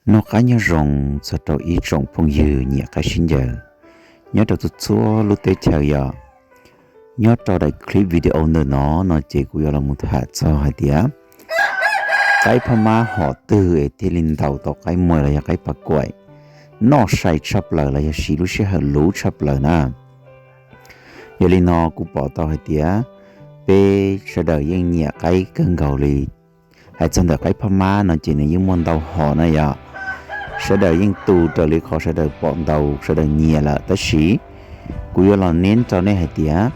Noj qab nyob zoo txog rau ib tsoom phooj ywg nyiam qaib sib ncaws nyob rau txhua txhua lub teb chaws yom. Nyob rau daim clip video ntawm no no ces kuv yuav los mus tham txog hais tias qaib phab mab hom twg es thiaj li ntaus tau qaib muas los yog qaib pas kuam noj sai tshaj plaws los yog siv lub sij hawm luv tshaj plaws na. Yog li no kuv pom tau hais tias peb sawv daws yeej nyiam qaib kawg nkaus li. Hais txog ntawm qaib phab mab no ces nws yeej muaj ntau hom na yom. Sawv daws yeej tu raws li qhov sawv daws pom ntaus sawv daws nyiam lawm, tab sis kuv yuav los neb rau nej hais tias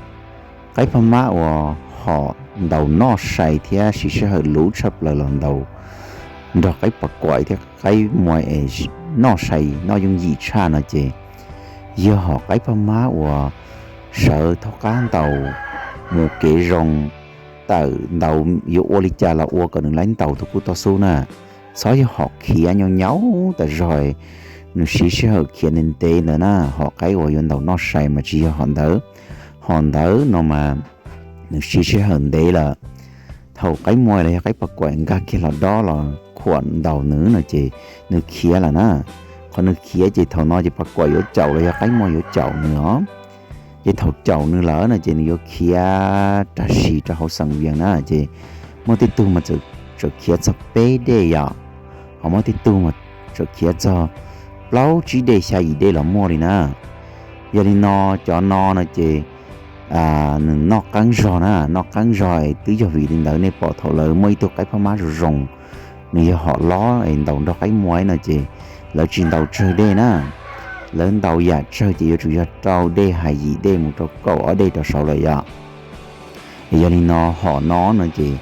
qaib phab mab uas hom ntaus noj sai thiab siv sij hawm luv tshaj plaws los ntaus nrog qaib pas kuam thiab qaib muas es noj sai noj yooj yim tshaj no ces yog hom qaib phab mab uas sawv thaub qab ntaus mus kev zoo, tawm ntaus yuav ua li cas los ua kom nws laib ntaus tus kuj tau xub na. Txhob yog hom khiav nyaum nyaum tas zog, nws siv sij hawm khiav ntev ntev ntawd na. Hom qaib uas yuav ntaus noj sai mas tsis yog hom ntawd. Hom ntawd no mas nws siv sij hawm ntev lawm. Thaum qaib muas los yog qaib pas kuam nkag kiag los dob los khuam ntaus nws no ces nws khiav lawm na. Qhov nws khiav ces thaum no ces pas kuam yuav caum los yog qaib muas yuav caum nws os. Ces thaum caum nws lawm no ces nws yuav khiav rag sis rau hauv xeem vias na. Ces muaj tej tug mas txawm khiav txog peb dej yom, ho muaj tej tug mas txawm khiav txog plaub tsib dej xya yim dej los muaj li na. Yog li no cov no no ces nws noj qeeb zog na, noj qeeb zog es twb yog vim li ntawd nej pom thaum lawv muaj ib tug qaib phab mab zoo zoo, nws yog hom lob es ntaus nrog qaib muas no ces lawv tsis ntaus tsawg dej na. Lawv ntaus yam tsawg ces yuav tsum yog rau dej hais yim dej mus rau kaum ob dej rau saud lawm yom. Yog li no hom no no ces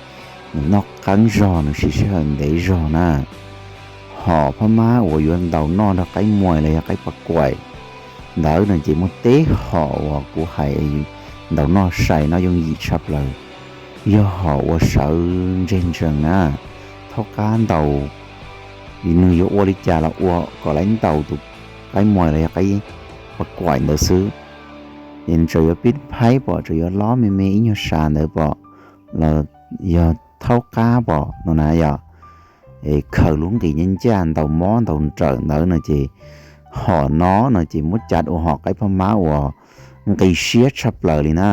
nws noj qeeb zog, nws siv sij hawm ntev zog na. Hom phab mab uas yuav ntaus noj nrog qaib muas los yog qaib pas kuam ntawd no ces muaj teb hom uas kuv hais ntaus noj sai noj yooj yim tshaj plaws, yog hom uas sawv ntseg ntsees na. Thaub qab ntaus, nws yuav ua li cas los ua kom laib ntaus tus qaib muas los yog qaib pas kuam ntawd xwb. Ces nws tseem yuav pib phaib pom, tseem yuav lob me me ib nyuag sab ntawd pom, los yog thaub qab pom no na yom. Khaws lub nqis ncaj ncaj ntaus mob ntaus nrawm ntawd no ces hom no no ces muab cav ua hom qaib phab mab uas nqi siab tshaj plaws li na.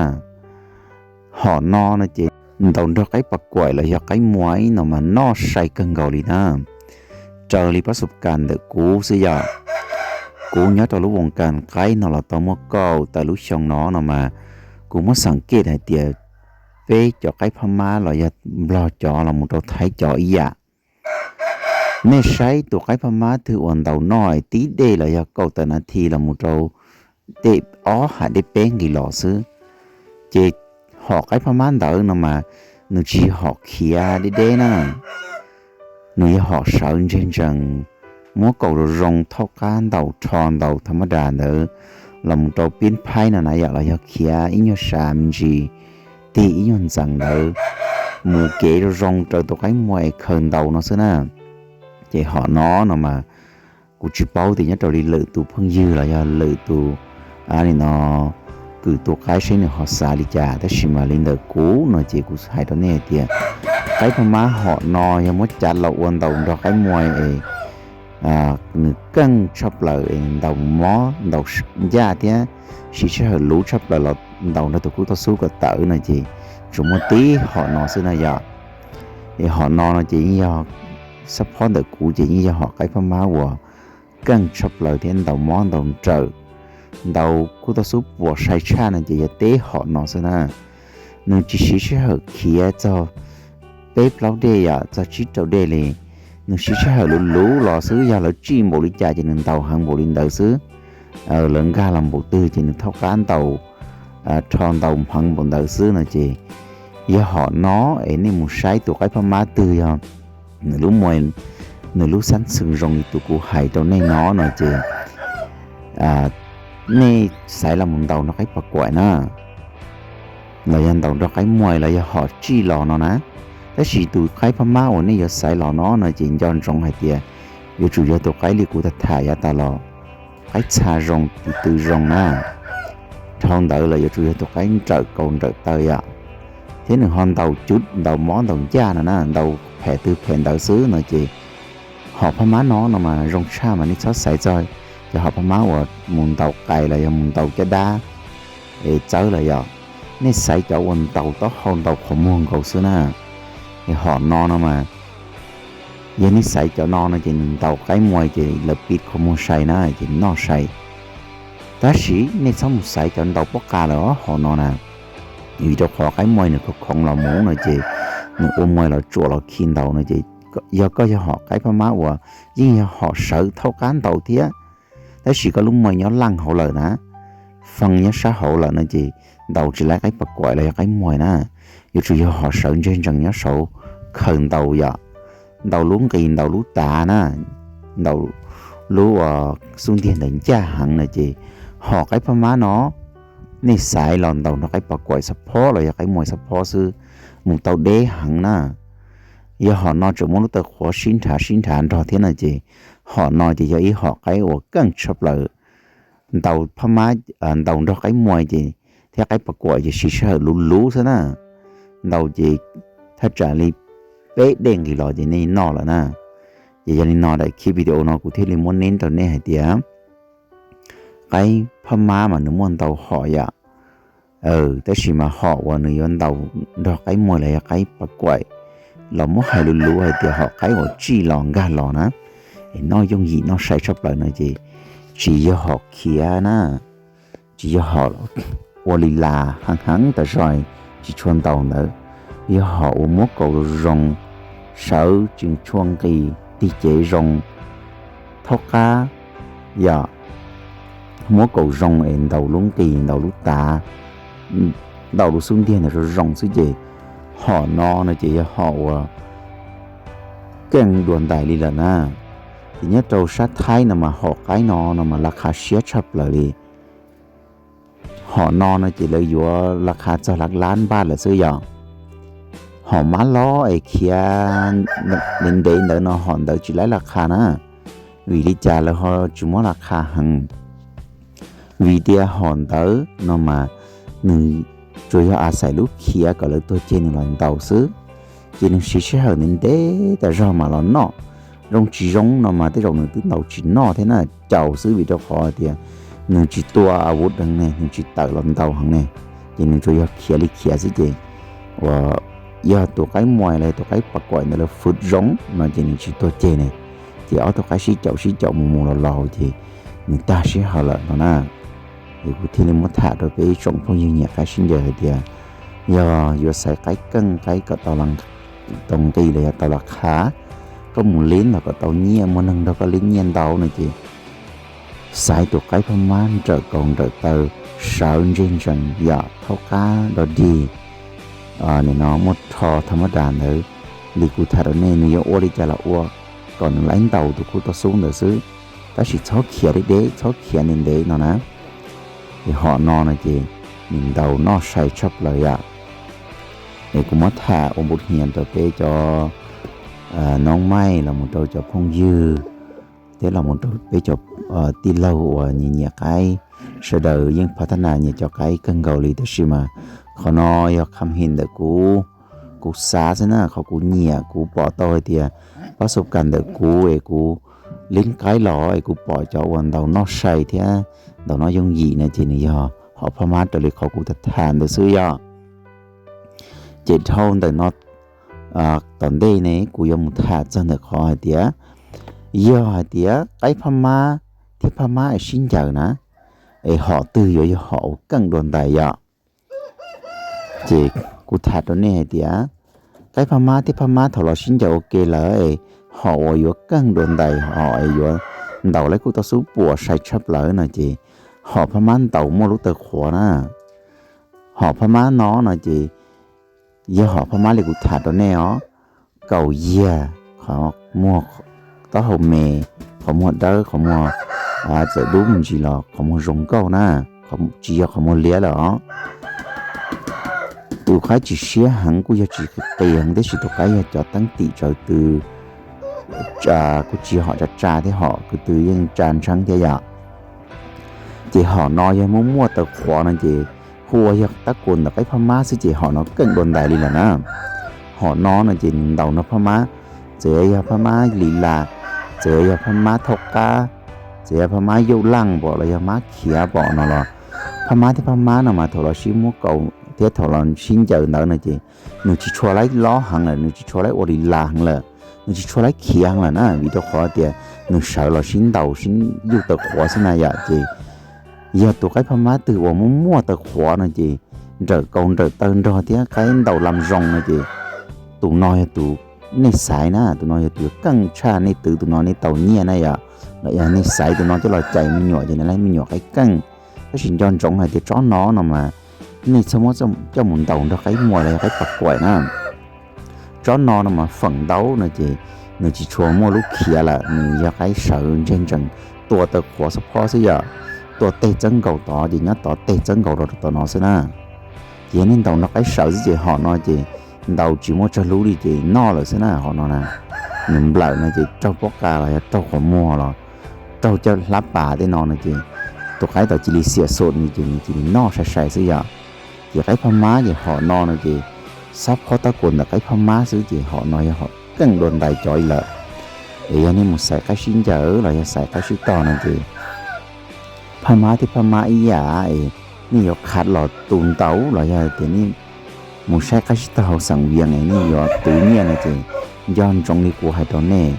Hom no no ces ntaus nrog qaib pas kuam los yog qaib muas no mas noj sai kawg nkaus li na. Raws li pab xub kas ntawm kuv xwb yom, kuv nyob rau lub voos kas qaib no los tau muaj kaum tawm lub xyoo no no mas kuv muab xeem kej hais tias peb cov qaib phab mab los yog nplog cov los mus rau thaib cov ib yam. Nej saib tus qaib phab mab twg uas ntaus noj tib dej los yog kaum tawm nas this los mus rau dej ob hais dej peb nqis los xwb, ces hom qaib phab mab ntawd no mas nws tsis yog hom khiav deb deb na. Nws yog hom sawv ntseg ntsees, muab kaus zoo zoo thaub qab ntaus rho ntaus tha mab das ntawd los mus rau pib phaib no na yom, los yog khiav ib nyuag sab me ntsis, tig ib nyuag ntxeev ntawd, mus kev zoo zoo raws tus qaib muas es khaws ntaus no xwb na. Ces hom no no mas kuv tsis paub tias nyob rau li lwm tus phooj ywg los yog lwm tus li no kws tu qaib seb nws ho xav li cas, tab sis mas li ntawm kuv no ces kuv hais rau nej hais tias qaib phab mab hom no yog muab cav los ua ntaus nrog qaib muas es nws keej tshaj plaws es ntaus mob ntaus ncaj thiab siv sij hawm luv tshaj plaws los ntaus nrog tus kub toj xub kom tawm no ces tsuas muaj tib hom no xwb na yom. Es hom no no ces yeej yog xab phob ntawm kuv ces yeej yog hom qaib phab mab uas keej tshaj plaws thiab ntaus mob ntaus nrawm, ntaus kub toj xub puas sai tshaj no ces yog tib hom no xwb na. Nws tsis siv sij hawm khiav txog peb plaub dej yom, txog tsib rau dej li. Nws siv sij hawm luv luv los xwb, yog lawv tsij npaum li cas ces nws ntaus heev npaum li ntawd xwb. Lawv nkag los npaum twg ces nws thaub qab ntaus rho ntaus hmeev npaum ntawd xwb no ces yog hom no es nej mus saib tus qaib phab mab twg yog nws lub muag, nws lub xab ntxhw zoo li tus kuv hais rau nej no no ces nej xaiv los mus ntaus nrog qaib pas kuam na, los yog ntaus nrog qaib muas los yog hom tsij los no na. Tab sis tus qaib phab mab uas nej yuav xaiv los no no ces nco ntsoov hais tias yuav tsum yog tus qaib li kuv tham tham yav tas los, qaib txha zoo tiv tw zoo na. Dhau ntawd los yuav tsum yog tus qaib nrawm kaus nrawm taw yom, thiab nws ho ntaus cuv ntaus mob ntaus ncaj no na, ntaus phem twg phem ntawd xwb no ces Hom phab mab no no mas zoo tshaj mas nej txhob xaiv txog cov hom phab mab uas mus ntaus qais los yog mus ntaus caj dab es txawb lawm yom. Nej xaiv cov uas ntaus taub hau ntaus qhov muag nkaus xwb na. Es hom no no mas yog nej xaiv cov no no ces nws ntaus qaib muas ces lawv pib qhov muag sai na ces noj sai. Tab sis nej txhob mus xaiv cov ntaus pob qa lawm hom no na, vim rau qhov qaib muas nws khoov khoov los mus no ces nws ua muas los tsuam los khi ntaus no ces yog koj yog hom qaib phab mab uas yeej yog hom sawv thaub qab ntaus thiab, tab sis koj lub muas nyob leej hauv lawm na, fee nyob sab hauv lawm no ces ntaus tsis laib qaib pas kuam los yog qaib muas na. Yuav tsum yog hom sawv ntseg ntsees nyob saud khaws ntaus yom, ntaus lub nqis ntaus lub tav na, ntaus lub uas xub ntiag ntawd ncaj heev no ces hom qaib phab mab no nej xaiv los ntaus nrog qaib pas kuam xab phob los yog qaib muas xab phob xwb, mus tau deb heev na. Yog hom no tseem muab lub taw qhuav sib nrhav sib nrhav nrog thiab no ces hom no ces yog ib hom qaib uas keej tshaj plaws. Ntaus phab mab, ntaus nrog qaib muas ces thiab qaib pas kuam ces siv sij hawm luv luv xwb na. Ntaus ces thaj tsam li peb dej nqis los ces nej noj lawm na. Ces yog li no daim clip video no kuv thiaj li muab neb rau nej hais tias qaib phab mab mas nws muaj ntau hom yom. Tab sis mas hom uas nws yuav ntaus nrog qaib muas los yog qaib pas kuam los muab hais luv luv hais tias hom qaib uas tsij los nkag los na, es noj yooj yim noj sai tshaj plaws no ces tsis yog hom khiav na, tsis yog hom ua li las heev heev tas zog tsis tshua ntaus ntawd, yog hom uas muab kaus zoo, sawv tsis tshua nqis, tig cev zoo, thaub qab, yog muab kaus zoo es ntaus lub nqis ntaus lub tav, ntaus lub xub ntiag ntawd zoo zoo xwb ces hom no no ces yog hom uas keej dua ntais li lawm na. Ces nyob rau sab Thaib no mas hom qaib no no mas las qha siab tshaj plaws li. Hom no no ces lawv yuav las qha txog lab lab npaj lawm xwb yom. Hom mab lob es khiav ntev ntev ntawd no hom ntawd tsis laib las qha na. Vim li cas lawv ho tsis muab las qha heev? Vim tias hom ntawd no mas nws tsuas yog a xais lub khiav kom lawv tuag ceg nws los ntaus xwb, ces nws siv sij hawm ntev ntev tas zog mam los noj. Zoo tsis zoo no mas tej zaum nws twb ntaus tsis noj thiab na, caus xwb vim rau qhov tias nws tsis tua a vuv deev ne, nws tsis tawm los ntaus heev ne, ces nws tsuas yog khiav li khiav xwb ces uas yog tus qaib muas los tus qaib pas kuam ntawd lawv fwv zoo no ces nws tsis tuag ceg ne, ces ob tug qaib sib caum sib caum mus mus los los ces nws tag sij hawm lawm no na. Es kuv thiaj li muab tham rau peb ib tsoom phooj ywg nyiam qaib sib ncaws hais tias yog yuav xaiv qaib keej qaib kom tau las, tau nqis los yog tau las qha, koj mus lib los kom tau nyiaj, muaj neeg nrog koj lib nyiaj ntau no ces xaiv tus qaib phab mab nrawm kaus nrawm taw, sawv ntseg ntsees yom, thaub qab dog dig, nim no muaj rho tha mab das ntawd li kuv tham rau nej, nws yuav ua li cas los ua kom nws laib ntaus tus kuj tau xub ntawd xwb, tab sis txhob khiav deb deb, txhob khiav ntev ntev no na. Es hom no no ces nws ntaus noj sai tshaj plaws yom. Es kuv muab tham ua npuv hniav rau peb cov noob maij los mus rau cov phooj ywg thiab los mus rau peb cov tij laug uas nyiam nyiam qaib. Sawv daws yeej phav thab nas nyiam cov qaib kawg nkaus li, tab sis mas qhov no yog kham him ntawm kuv, kuv xav xwb na, qhov kuv nyiam kuv pom tau hais tias pab xub kas ntawm kuv es kuv lib qaib los es kuv pom cov uas ntaus noj sai thiab ntaus noj yooj yim na ces nws yog hom phab mab raws li qhov kuv tham tham ntawd xwb yom. Ces dhau ntawm no tom ntej ne kuv yuav mus tham txog ntawm qhov hais tias yog hais tias qaib phab mab thiab phab mab es sib ncaws na, es hom twg yuav yog hom uas keej dua ntais yom? Ces kuv tham rau nej hais tias qaib phab mab thiab phab mab thaum los sib ncaws ua ke lawm es hom uas yuav keej dua ntais, hom es yuav ntaus laib kuj tau xub puas sai tshaj plaws no ces hom phab mab ntaus muaj lub taw qhuav na. Hom phab mab no no ces yog hom phab mab li kuv tham rau nej os, kaus yiag, qhov muag taub hau me, qhov muag dawb, qhov muag txawm dub me ntsis los qhov muag zoo nkauj na, tsis yog qhov muag liab lawm os. Tus qaib tsis siab heev kuj yog tsis qis heev, tab sis tus qaib yog cov teeb tim tsawv tw, kuj tsis yog hom tsa tsa thiab, hom kuj tw yeej tsa ntsheeb thiab yom. Ces hom no yog muaj muaj taw qhuav no ces hu ua yog tab kuas ntawm qaib phab mab xwb ces hom no keej dua ntais li lawm na. Hom no no ces nws ntaus nrog phab mab, txawm yog phab mab li las, Txawm yog phab mab thaub qab, txawm yog phab mab yauj laj pom los yog mab khiav pom no los, phab mab thiab phab mab no mas thaum los sib muab kaus thiab thaum los sib ncaws ntawd no ces nws tsis tshua laib lob heev lawm, nws tsis tshua laib ua li las heev lawm, nws tsis tshua laib khiav heev lawm na, vim rau qhov tias nws sawv los sib ntaus sib yuj taw qhuav xwb na yom. Ces yog tus qaib phab mab twg uas muaj muaj taw qhuav no ces nrawm kaus nrawm taw nrog thiab qaib ntaus lam zoo no ces tus no yog tus nej xaiv na, tus no yog tus keej tshaj, nej twv tus no nej tau nyiaj na yom, los yog nej xaiv tus no coj los cais me nyuam ces nej laib me nyuam qaib keej. Tab sis nco ntsoov hais tias tsob no no mas nej txhob muab coj mus ntaus nrog qaib muas los yog qaib pas kuam na. Tsob no no mas feem ntau no ces nws tsis tshua muaj lub khiav lawm, nws yog qaib sawv ntseg ntsees tua taw qhuav xab phob xwb yom, tua tej txawb nkaus tod ces nyob tod tej txawb nkaus rau tom no xwb na. Ces yog nej ntaus nrog qaib sawv xwb ces hom no ces ntaus tsis muaj tsawg lub li ces noj lawm xwb na hom no na. Nws nplawm no ces raug pob qa los yog raug qhov muag los raug caj hlab pas tej no no ces tus qaib tod cia li xiam xum no ces nws cia li noj sai sai xwb yom. Ces qaib phab mab ces hom no no ces xab phob tab kuas ntawm qaib phab mab xwb ces hom no yog hom keej dua ntais cov li lawm. Es yog nej mus xaiv qaib sib ncaws los yog xaiv qaib sib tog no ces phab mab thiab phab mab ib yam es nej yuav qhav los tu ntaus los yog tias nej mus saib qaib sib tog hauv xeem Vias es nej yuav twv nyiaj no ces nco ntsoov li kuv hais rau nej,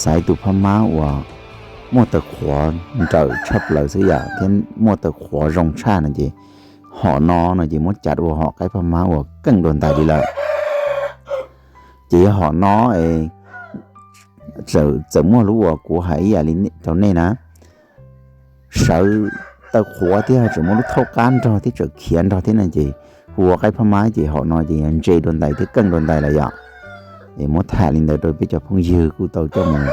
xaiv tus phab mab uas muaj taw qhuav nrawm tshaj plaws xwb yom thiab muaj taw qhuav zoo tshaj no ces hom no no ces muab cav ua hom qaib phab mab uas keej dua ntais li lawm. Ces yog hom no es txawm muaj lub uas kuv hais ib yam li rau nej na, sawv taw qhuav thiab tseem muaj lub thaub qab nrog thiab tseem khiav nrog thiab no ces hu ua qaib phab mab ces hom no ces yog ntse dua ntais thiab keej dua ntais lawm yom. Es muab tham li ntawd rau peb cov phooj ywg kuj tau coj mus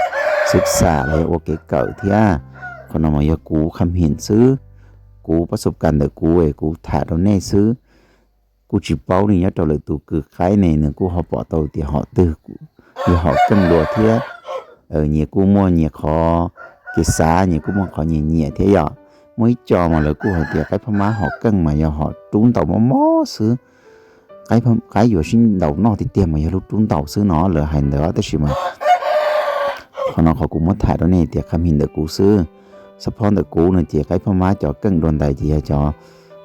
xwb xam los yog ua kev kawm thiab. Qhov no mas yog kuv kham him xwb, kuv pab xub kas ntawm kuv es kuv tham rau nej xwb. Kuj tsis paub li nyob rau lwm tus kws qaib ne nws kuj ho pom tau tias hom twg yog hom keej dua thiab. Nyias kuj muaj nyias qhov kev xav, nyias kuj muaj qhov nyias nyiam thiab yom. Muaj ib co mas lawv kuj hais tias qaib phab mab hom keej mas yog hom rub ntaus mob mob xwb, qaib yuav sib ntaus noj tiag tiag mas yog lub rub ntaus xwb no lawv hais ntawd tab sis mas qhov no qhov kuv muab tham rau nej tias kham him ntawm kuv xwb. Xab phob ntawm kuv no ces qaib phab mab cov keej dua ntais ces yog cov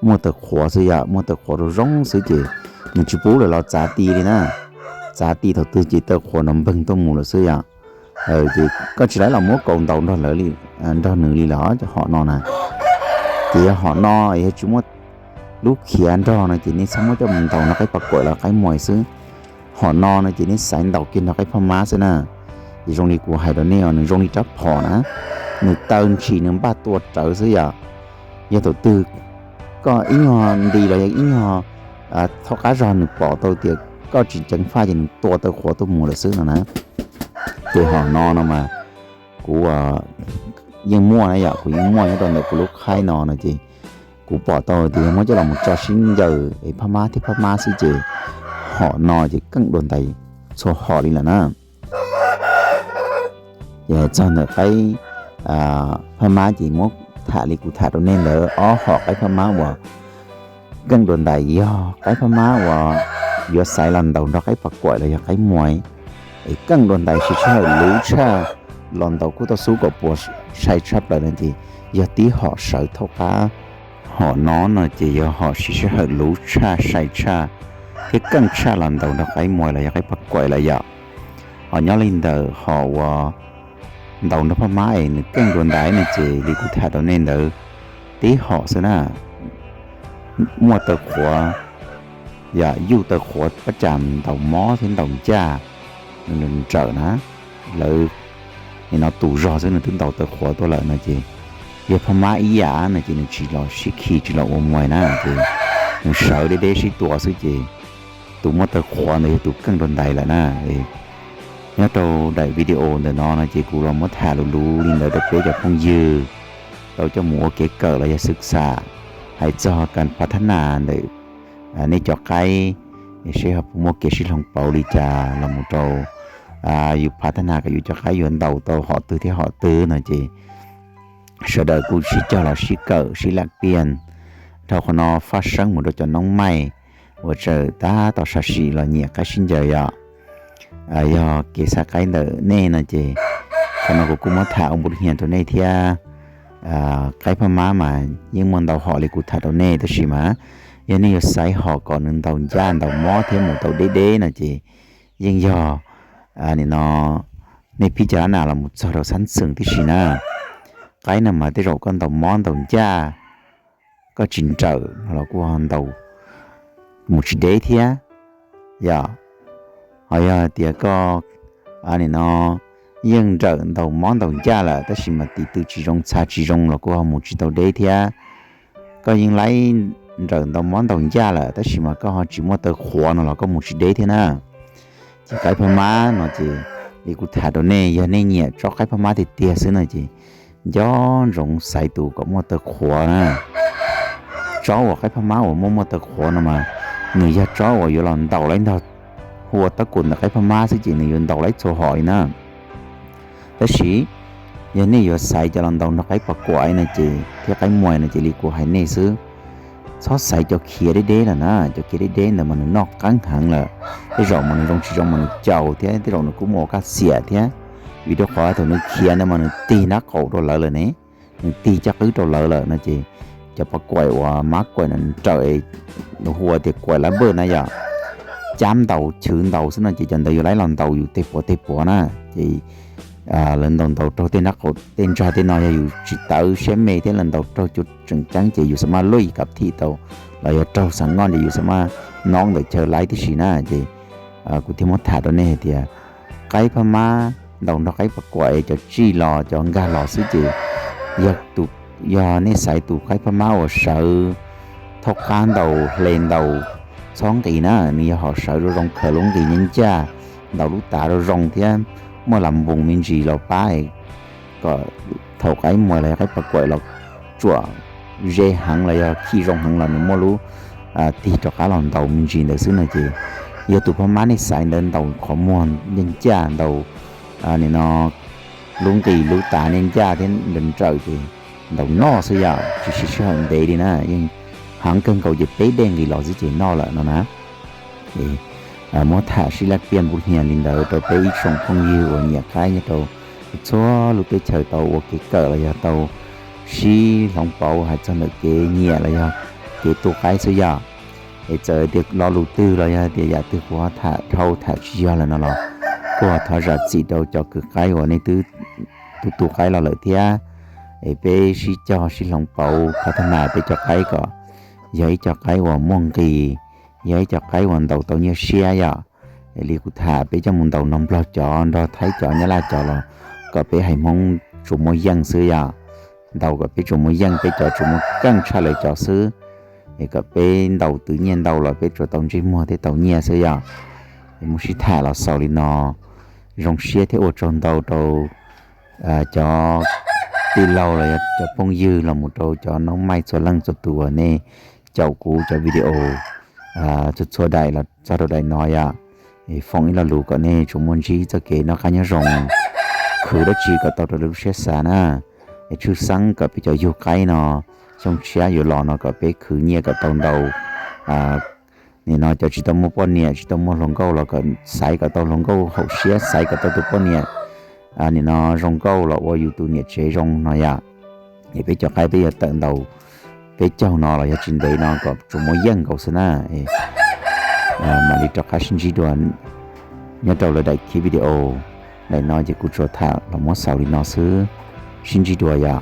muaj taw qhuav xwb yom, muaj taw qhuav zoo zoo xwb ces nws tsis pub lawv los txav ti li na. Txav ti thaum twg ces taw qhuav nrov npeeg tuaj mus lawm xwb yom. Ces koj tsis laib los muab kaus ntaus nrog lawv li, nrog nws li lawm cov hom no na. Ces yog hom no yog tsis muaj lub khiav nrog no ces nej txhob muab coj mus ntaus nrog qaib pas kuam los qaib muas xwb. Hom no no ces nej xaiv ntaus kiag nrog qaib phab mab xwb na. Ces zoo li kuv hais rau nej os, nws zoo li rab phom na, nws taw ntshis nws npaj tua rawv xwb yom. Yog thaum twg koj ib nyuag nti los yog ib nyuag thaub qab zog nws pom tau tias koj tsis ceev faj ces nws tua taw qhuav tuaj mus lawm xwb no na. Ces hom no no mas kuv yeej muaj na yom, kuv yeej muaj nyob rau ntawm kuv lub khaib no no ces kuv pom tau tias yog muab coj los mus tso sib ncaws es phab mab thiab phab mab xwb ces hom no ces keej dua ntais txhua hom li lawm na. Ces txog ntawm qaib phab mab ces muab tham li kuv tham rau nej ntawd, ob hom qaib phab mab uas keej dua ntais yog qaib phab mab uas yuav xaiv los ntaus nrog qaib pas kuam los yog qaib muas es keej dua ntais siv sij hawm luv tshaj los ntaus kuj tau xub kom puas sai tshaj plaws no ces yog tib hom sawv thaub qab. Hom no no ces yog hom siv sij hawm luv tshaj sai tshaj thiab keej tshaj los ntaus nrog qaib muas los yog qaib pas kuam lawm yom. Hos nyob li ntawm hom uas ntaus nrog phab mab es nws keej dua ntais no ces li kuv tham rau nej ntawd, tib hom xwb na, muaj taw qhuav, yog yuj taw qhuav pab tsam ntaus mob thiab ntaus ncaj, nws nrawm na, lawv nim no tus zog xwb nws twb ntaus taw qhuav tuaj lawm no ces yog phab mab ib yam no ces nws tsis los sib khi tsis los ua muas na ces nws sawv deb deb sib tua xwb ces tus muaj taw qhuav ntawd yog tus keej dua ntais lawm na. Nyob rau daim video ntawm no no ces kuv los muab tham luv luv li ntawd rau peb cov phooj ywg tau coj mus ua kev kawm los yog xwb xam hais txog kas phav thab nas ntawm nej cov qaib, seb ho puas muaj kev sib hloov pauv li cas los mus rau yus phav thab nas kom yus cov qaib yuav ntaus tau hom twg thiab hom twg no ces sawv daws kuj sib cog los sib kawm sib lam piaj. Dhau qhov no faj seeb mus rau cov noob maij uas tseem tab tom sam sim los nyiam qaib sib ncaws yom. Yog kev xav qaib ntawm nej no ces Qhov no kuv kuj muab tham ua npu hias rau nej thiab. Qaib phab mab mas yeej muaj ntau hom li kuv tham rau nej, tab sis mas yog nej yuav xaiv hom kom nws ntaus ncaj ntaus mob thiab mus tau deb deb no ces yeej yog, nim no, nej phib cag lab nas los mus txog rau xab xeem tib si na. Qaib no mas tej zaum koj ntaus mob ntaus ncaj koj tsis nrawm no los kuj ho ntaus mus tsis deb thiab yom. Ho yog tias koj, nim no, yeej nrawm ntaus mob ntaus ncaj lawm tab sis mas tis tw tsis zoo txha tsis zoo los kuj ho mus tsis tau deb thiab. Koj yeej laib nrawm ntaus mob ntaus ncaj lawm tab sis mas koj ho tsis muaj taw qhuav no los koj mus tsis deb thiab na. Ces qaib phab mab no ces li kuv tham rau nej, yog nej nyiam tsob qaib phab mab tiag tiag xwb no ces nco ntsoov xaiv tus kom muaj taw qhuav na. Tsob uas qaib phab mab uas muaj muaj taw qhuav no mas nws yog tsob uas yuav los ntaus laib ntog, hu ua tab kaum ntawm qaib phab mab xwb ces nws yuav ntaus laib txhua hom li na. Tab sis yog nej yuav xaiv cov los ntaus nrog qaib pas kuam no ces thiab qaib muas no ces li kuv hais nej xwb, txhob xaiv cov khiav deb deb lawm na. Cov khiav deb deb ntawd mas nws noj qeeb heev lawm. Tej zaum mas nws zoo tsis zoo mas nws caus thiab tej zaum nws kuj muaj ua kaj xiam thiab. Vim rau qhov thaum nws khiav ntawd mas nws tig nrab qaum rau lawv lawm ne, nws tig caj qwb rau lawv lawm no ces cov pas kuam uas mab kuam no nrawm, nws hu ua tias kuam lab npawj na yom, cab ntaus chwv ntaus xwb no ces cov ntawd yuav laib los ntaus yus tej puav tej puav na. Ces lawv ntaus ntaus raug tej nrab qaum tej ntsag tej no yog yus tsis tawv siab me thiab lawv ntaus raug cuag tseem ceeb ces yus xav maj luj kav thim tau los yog raug xav noj ces yus xav maj noob ntawm chaw laib tib si na. Ces kuv thiaj muab tham rau nej hais tias qaib phab mab ntaus nrog qaib pas kuam es cov tsij los cov nkag los xwb ces yog, yog nej xaiv tus qaib phab mab uas sawv thaub qab ntaus hle ntaus txhob nqis na, nws yog hom sawv zoo zoo khaws lub nqis ncaj ncaj, ntaus lub tav zoo zoo thiab muaj las npoos me ntsis los pab kom thaum qaib muas los yog qaib pas kuam los tsuam ze heev los yog khij zoo heev los nws muaj lub tig rov qab los ntaus me ntsis ntawd xwb no ces yog tus phab mab nej xaiv ntawd ntaus qhov muag ncaj ncaj ntaus nim no lub nqis lub tav ncaj ncaj thiab nrawm nrawm ces ntaus noj xwb yom, tsis siv sij hawm ntev li na, yeej heev kawg nkaus ces peb dej nqis los xwb ces noj lawm no na. Muab tham sib laj piaj npu hnia li ntawd rau peb ib tsoom phooj ywg uas nyiam qaib nyob rau txhua lub teb chaws tau ua kev kawm los yog tau sib hloov pauv hais txog ntawm kev nyiam los yog kev tu qaib xwb yom. Es txawm tias lo lus twg los yog tias yam twg kuv ho tham dhau tham tsis yog lawm no los kuj ho thov zam txim rau cov kws qaib uas nej twb tu tu qaib los lawm thiab. Es peb sib cog sib hloov pauv phav thab nas peb cov qaib kom yog ib co qaib uas muaj nqis, yog ib co qaib uas ntaus tau nyiaj siab yom. Es li kuv tham peb coj mus ntaus nrog nplog cov nrog thaib cov nyab laj cov los kom peb haiv hmoob tsuas muaj yeej xwb yom. Ntaus kom peb tsuas muaj yeej, peb cov tsuas muaj keej tshaj lawv cov xwb. Es kom peb ntaus twv nyiaj ntau los peb tsuas tau ntsej muag thiab tau nyiaj xwb yom. Es muab sib tham los xaus li no, zoo siab thiab ua tsaug ntau rau cov tij laug los yog cov phooj ywg los mus rau cov noob maij txhua leej txhua tus uas nej caum kuv cov video txhua txhua daim los txog rau daim no yom. Foom ib lo lus kom nej tsuas muaj ntsib txoj kev noj qab nyob zoo, khwv dab tsi kom tau raws li lub siab xav na. Es tshwj xeeb kom peb cov yug qaib no xyoo tshiab yuav los no kom peb khwv nyiaj kom tau ntau. Nim no cov tsis tau muaj poj niam tsis tau muaj hluas nkauj los kom xaiv kom tau hluas nkauj haum siab, xaiv kom tau tus poj niam nim no zoo nkauj los ua yus tus niam tsev zoo no yom. Es peb cov qaib peb yuav tawm ntaus peb caug no los yog tsis ntev no kom tsuas muaj yeej nkaus xwb na. Mam li rov qab sib ntsib dua nyob rau lawv daim clip video. Daim no ces kuv tsuas tham los muab xaus li no xwb, sib ntsib dua yom.